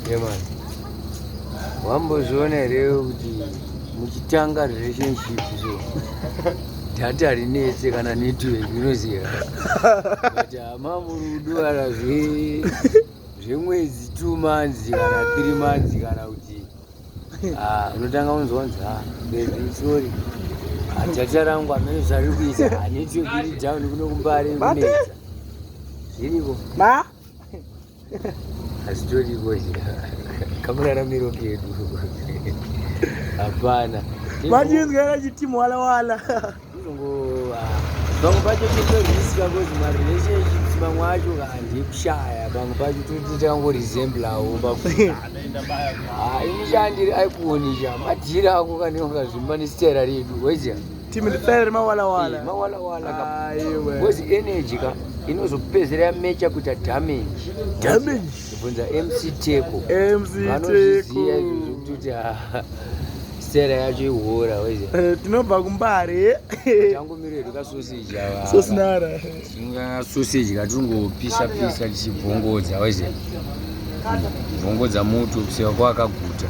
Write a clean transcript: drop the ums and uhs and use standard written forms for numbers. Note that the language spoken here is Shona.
Yemani, wambozviona here kuti muchitanga relationship so data rinetse kana network unoziva, but hama murudo kana zvemwedzi 2 months kana 3 months kana kuti, ah, unotanga unzwanzi, "Ah, baby, sorry, data rangu hamene zvari kuita, network iri down kuno kuMbare, kunetsa." Zviriko. Ma. Hazitoriko, kamuraramiro kedu hapana. Machinzwa chitimu wala wala. Kuzongo pamwe pacho titoriska 'cause marelationships mamwe acho handikushaya, pamwe pacho toti takangoresemblawo. Ini chandiri aikuonisha madhiri ako kana ukazvimba nesitera redu, weziya. Timu nditsere remawala wala. Mawalawala. Aiwe. Because energy ka inozopedzera yamecha kuita damage. Damage. Kubvunza MC Teko. MC Vanozviziva izvozvo. Teko. Kutoti sitera yacho ihora, weziya. Tinobva kuMbare. Tangomiredu kasoseji ava. Sosinara. Sausage katingopisa pisa tichibvongodza, weziya, bvongodza muto kusvika kwakaguta.